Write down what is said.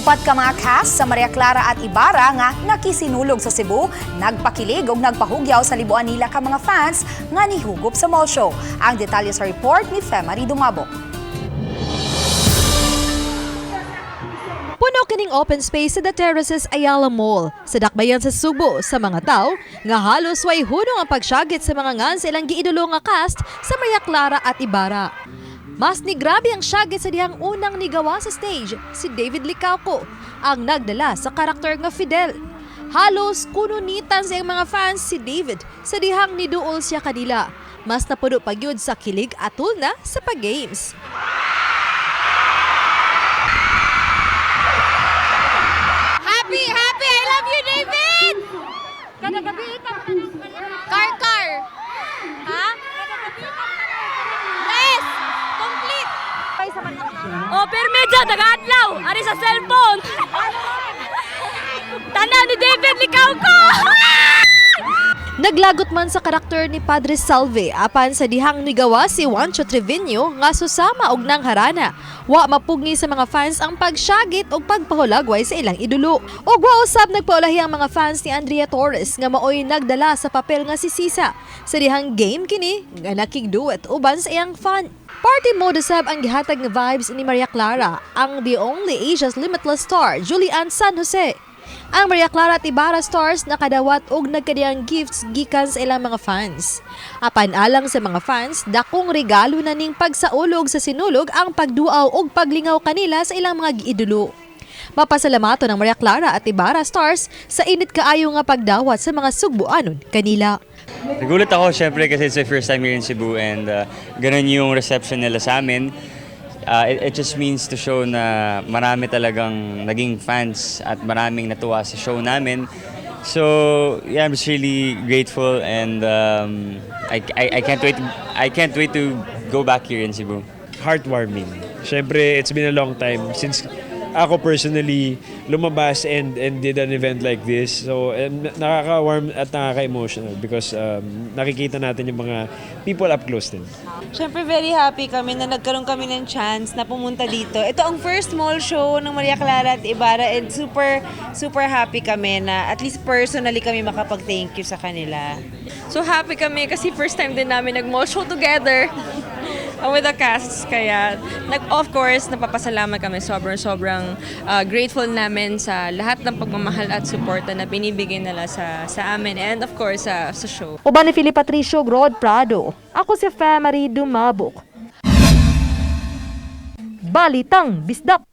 Upat ka mga cast sa Maria Clara at Ibarra nga nakisinulog sa Cebu, nagpakilig ug nagpahugyaw sa libuan nila ka mga fans nga nihugop sa mall show. Ang detalye sa report ni Femary Dumabok. Puno kining open space sa The Terraces Ayala Mall sa Dakbayan sa Sugbo sa mga tao nga halos way hunong ang pagsyagit sa mga ngan sa ilang giidolo nga cast sa Maria Clara at Ibarra. Mas ni grabe ang syagit sa dihang unang nigawa sa stage, si David Licauco, ang nagdala sa karakter nga Fidel. Halos kununitan sa iyang mga fans si David sa dihang niduol siya kanila. Mas napuno pa gyud sa kilig atul na sa pag-games. Happy, happy! I love you, David! Car, car! Ha? Yes! Complete! Oh, perme dyan, taga-adlaw. Ari sa cellphone. Tanaw ni David Licauco. Naglagot man sa karakter ni Padre Salve apan sa dihang nigawa si Juancho Trevino nga susama og nang harana. Wa mapugni sa mga fans ang pagsyagit og pagpahulagway sa ilang idolo. Ug wa usab nagpaulahi ang mga fans ni Andrea Torres nga maoy nagdala sa papel nga si Sisa. Sa dihang game kini nga nakigduet uban sa iyang fan. Party mode sab ang gihatag nga vibes ni Maria Clara, ang the only Asia's Limitless star, Julie Anne San Jose. Ang Maria Clara at Ibarra stars nakadawat og nagkadiyang gifts gikan sa ilang mga fans. Apan alang sa mga fans, dakong regalo na ning pagsaulog sa sinulog ang pagduaw og paglingaw kanila sa ilang mga giidolo. Mapasalamato ng Maria Clara at Ibarra stars sa init kaayo nga pagdawat sa mga sugbuanon kanila. Nagulat ako syempre kasi it's my first time here in Cebu and ganun yung reception nila sa amin. It just means to show na marami talagang naging fans at maraming natuwa sa show namin. So, yeah, I'm just really grateful and I can't wait to go back here in Cebu. Heartwarming. Siyempre, it's been a long time since ako personally lumabas and did an event like this. So, nakaka-warm at nakaka-emotional because nakikita natin yung mga people up close din. Siyempre, very happy kami na nagkaroon kami ng chance na pumunta dito. Ito ang first mall show ng Maria Clara at Ibarra and super, super happy kami na at least personally kami makapag-thank you sa kanila. So happy kami kasi first time din namin nag-mall show together with the casts. Kaya, of course, napapasalamat kami. Sobrang, sobrang grateful namin sa lahat ng pagmamahal at suporta na binibigay nila sa amin and of course, sa show. Uban ni Philip Patricio Grod Prado. Ako si Femary Dumabok. Balitang Bisdak.